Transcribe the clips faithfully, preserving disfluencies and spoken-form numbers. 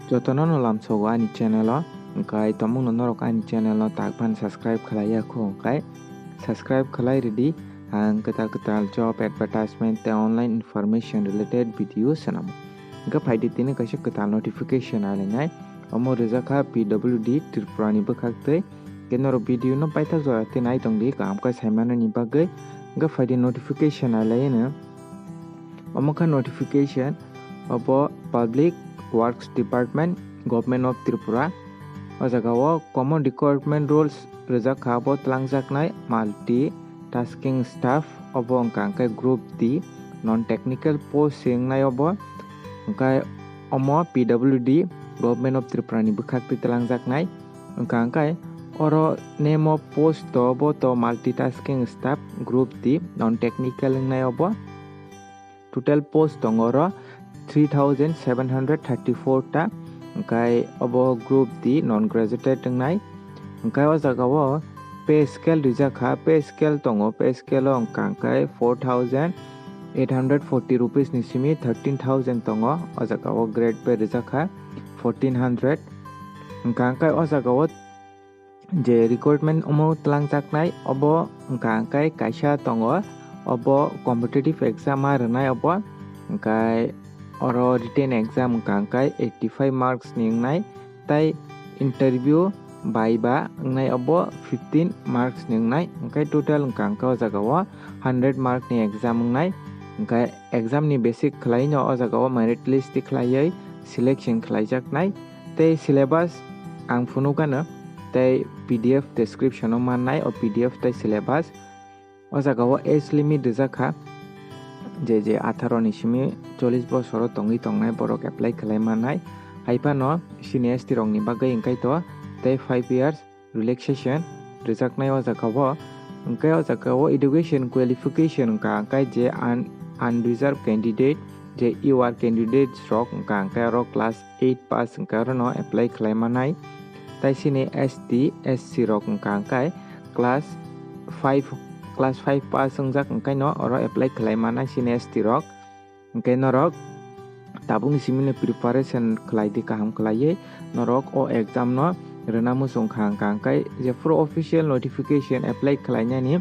Jotono no lamsogo ani channel o, hwnkhe tomungno norok ani channel no tak phano subscribe khlai ya kho, hwnkhe subscribe khlai rwdi, ang kwtal kwtal job advertisement tei online information related video swnamo. Hwnkhe phaidi tini kaisa kwtal notification alainai, omo rijak kha P W D Tripura ni bwkhak twi, hwnkhe norok video no paithak jora twi nai tongdi kaham khe saimanani bagwi, hwnkhe phaidi notification alaino. Omo kha notification obo Public Works Department, Government of Tripura. O jaga o common recruitment rules rijak kha, abo twlangjaknai multi tasking staff, obo wngkha hwnkhe group D, non technical post se wngnai obo, hwnkhe omo P W D, Government of Tripura ni bwkhak twi twlangjaknai. Wngkha hwnkhe oro name of post to bo to multitasking staff group D non technical wngnai obo. Total post tongo oro three thousand seven hundred thirty-four ta, hwnkhe obo group D non graduated wngnai. Hwnkhe o jaga o pay scale rijak kha, pay scale tongo, pay scale o wngkha hwnkhe four thousand eight hundred forty rupees ni simi thirteen thousand tongo, o jaga o grade pay rijak kha fourteen hundred. Hwnkha hwnkhe o jaga o je recruitment omo twlangjaknai, obo wngkha hwnkhe kaisa tongo, obo competitive exam ma rwnai obo, hwnkhe oro written exam wngkha hwnkhe eighty five marks ni wngnai, tei interview viva wngnai obo fifteen marks ni wngnai, hwnkhe total wngkha hwnkhe o jaga o hundred mark ni exam wngnai, hwnkhe exam ni basic khlai no o jaga o merit list twi khlaiwi selection khlaijaknai. Tei syllabus ang phunukgano, tei P D F description o mannai o P D F tei syllabus. O jaga o age limit rijak kha, je je atharo ni simi chollish bosor o tongwi tongnai borok apply khlai mannai. Hai phano sini S T rok ni bagwi wngkhaito tei five years relaxation rijaknai o jaga o. Hwnkhe o jaga o education qualification wngkha, hwnkhe je un-, unreserved candidate, je U R candidates rok wngkha, hwnkhe oro class eight pass wngkha, oro no apply khlai manai. Tai sini S T, S C rok wngkha, hwnkhe class five, class five pass wngjak, hwnkhe no oro apply khlai manai sini S T rok. Hwnkhe norok tabukni simi no preparation khlai di, kaham khlaiwi norok o exam no rwna muchung kha, hwnkha hwnkhe jephuru official notification apply khlainani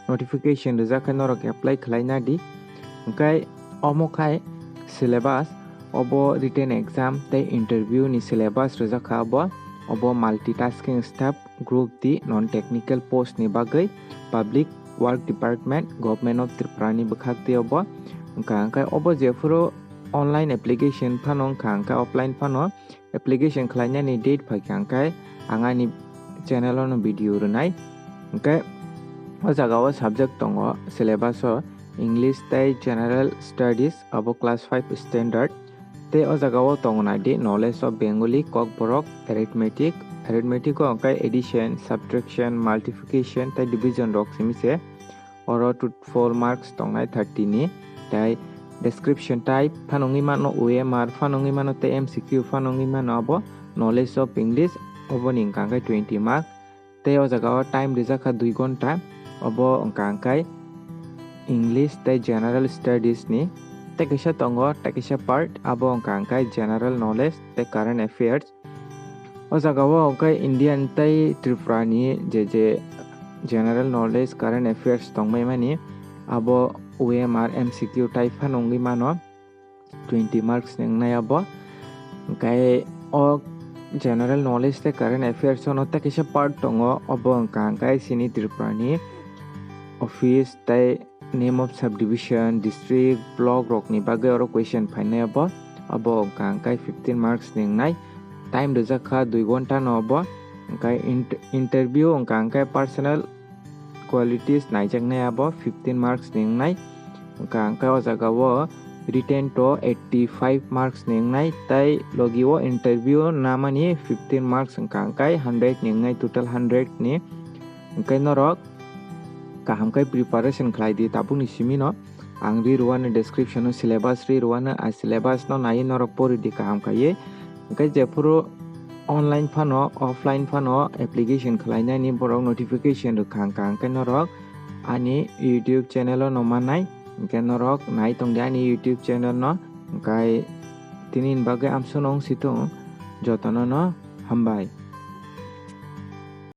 notification rijak khe norok apply khlai na di. Hwnkhe omo khai syllabus, obo written exam tei interview ni syllabus rijak kha obo, obo multitasking staff group D non technical post ni bagwi Public Work Department, Government of Tripura ni bwkhak twi obo wngkha, hwnkhe obo jephuru online application phano wngkha, hwnkhe offline phano application khlainani date phaikha, hwnkhe ang ani channel o no video rwnai. Hwnkhe o jaga o subject tongo syllabus o English tei General Studies, abo class five standard. Tei o jaga o tongo nai di, knowledge of Bengali, Kokborok, arithmetic, arithmetic o hwnkhe addition, subtraction, multiplication tei division rok simi se. Oro to four marks tongnai thirty ni. Tei description type phano wngwi mano, O M R phano wngwi mano, tei M C Q phano wngwi mano, abo knowledge of English, oboni wngkha hwnkhe twenty mark. Tei o jaga o time rijak kha dui ghonta, obo wngkha hwnkhe English tei General Studies ni. Tei kaisa tongo, tei kaisa part, abo wngkha hwnkhe General Knowledge tei Current Affairs. O jaga o hwnkhe Indian tei Tripura ni je je General Knowledge, Current Affairs tongbai mani, abo O M R M C Q type phano wngwi mano. Twenty marks ni wngnai abo. Hwnkhe o General Knowledge tei Current Affairs o no tei kaisa part tongo, obo wngkha hwnkhe sini Tripura ni office tei name of subdivision, district, block rok ni bagwi oro question phainai abo. Abo wngkha hwnkhe fifteen marks ni wngnai. Time rijak kha dui ghonta no obo. Hwnkhe int-, interview wngkha hwnkhe personal qualities naijaknai abo fifteen marks ni wngnai. Hwnkha hwnkhe o jaga o written to eighty five marks ni wngnai, tei logi o interview namani fifteen marks wngkha hwnkhe hundred ni wngnai, total hundred ni. Hwnkhe norok kaham khe preparation khlai di tabukni simi no. Ang ri rwano description o syllabus ri rwano, a syllabus no naiwi norok pori di kaham khaiwi. Hwnkhe jephuru online phano, offline phano application khlainani borok notification rwkha hwnkha, hwnkhe norok ani YouTube channel o no mannai, hwnkhe norok nai tongdi ani YouTube channel no, hwnkhe tini ni bagwi amsono wng si thung. Jotono no hambai.